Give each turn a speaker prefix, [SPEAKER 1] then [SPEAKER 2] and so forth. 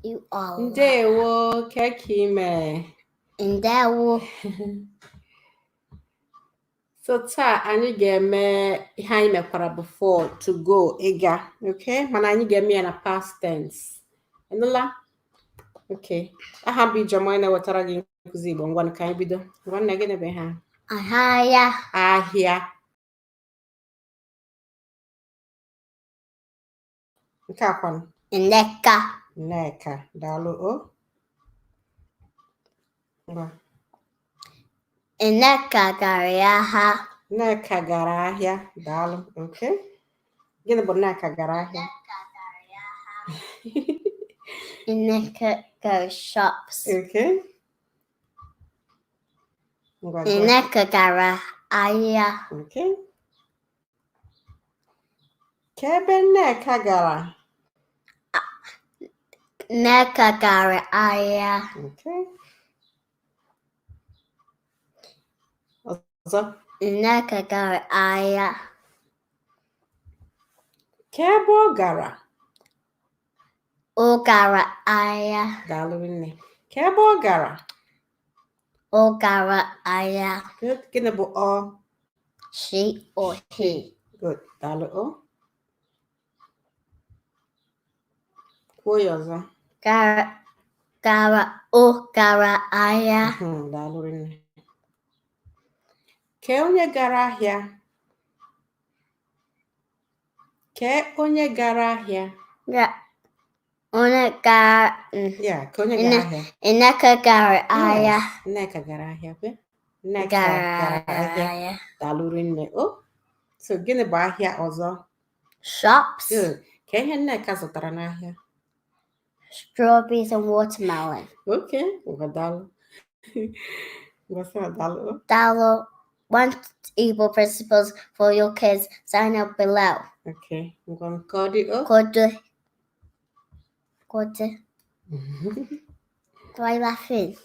[SPEAKER 1] You all.
[SPEAKER 2] Ndewo, kekime.
[SPEAKER 1] Ndewo.
[SPEAKER 2] So taa anyị ga-eme ihe anyị mekwara before to go ịga, okay? Mana anyị ga-eme ya na past tense. Ị nụla? Okay. Aha m bụ Ijeọma onye na-ewetara gị nkụzi Igbo. Ngwanụ ka anyị bido. Ngwa nne, gịnị bụ ihe a?
[SPEAKER 1] Ahịa.
[SPEAKER 2] Ahịa. Nke a kwanụ?
[SPEAKER 1] Nneka.
[SPEAKER 2] Nneka, daalụ o. Ngwa.
[SPEAKER 1] Nneka gara ahịa.
[SPEAKER 2] Nneka gara ahịa, daalụ. Okay. Gịnị bụ Nneka gara ahịa?
[SPEAKER 1] Nneka goes shops.
[SPEAKER 2] Okay. Ngwa gụọ.
[SPEAKER 1] Nneka gara ahịa.
[SPEAKER 2] Okay. Ka ebe Nneka gara?
[SPEAKER 1] Nneka gara ahịa.
[SPEAKER 2] Okay. Ọzọ.
[SPEAKER 1] Nneka gara ahịa.
[SPEAKER 2] Ka ebe ọ gara?
[SPEAKER 1] Ọ gara ahịa.
[SPEAKER 2] Daalụ nne. Ka ebe ọ gara?
[SPEAKER 1] Ọ gara ahịa.
[SPEAKER 2] Good. Gịnị bụ ọ?
[SPEAKER 1] She or he.
[SPEAKER 2] Good. Daalụ o. Kwuo ya ọzọ.
[SPEAKER 1] Gara gara ọ gara ahịa.
[SPEAKER 2] Daalụ nne. Kee onye gara ahịa? Kee onye gara ahịa?
[SPEAKER 1] Onye gara
[SPEAKER 2] Ya, kee onye gara ahịa?
[SPEAKER 1] Nneka gara ahịa.
[SPEAKER 2] Yes, Nneka gara ahịa kwe. Nneka gara ahịa.
[SPEAKER 1] Ahịa.
[SPEAKER 2] Daalụ rinne. O. So gịnị bụ ahịa ọzọ?
[SPEAKER 1] Shops.
[SPEAKER 2] Good. Kee ihe Nneka zụtara n'ahịa?
[SPEAKER 1] Strawberries and watermelon.
[SPEAKER 2] Okay, ngwa daalụ. Ngwa sị ha daalụ.
[SPEAKER 1] Daalụ. Want Igbo principles for your kids? Sign up below.
[SPEAKER 2] Okay, ngwa nke ọ dị o.
[SPEAKER 1] Kodu. Kodu. Why are you laughing?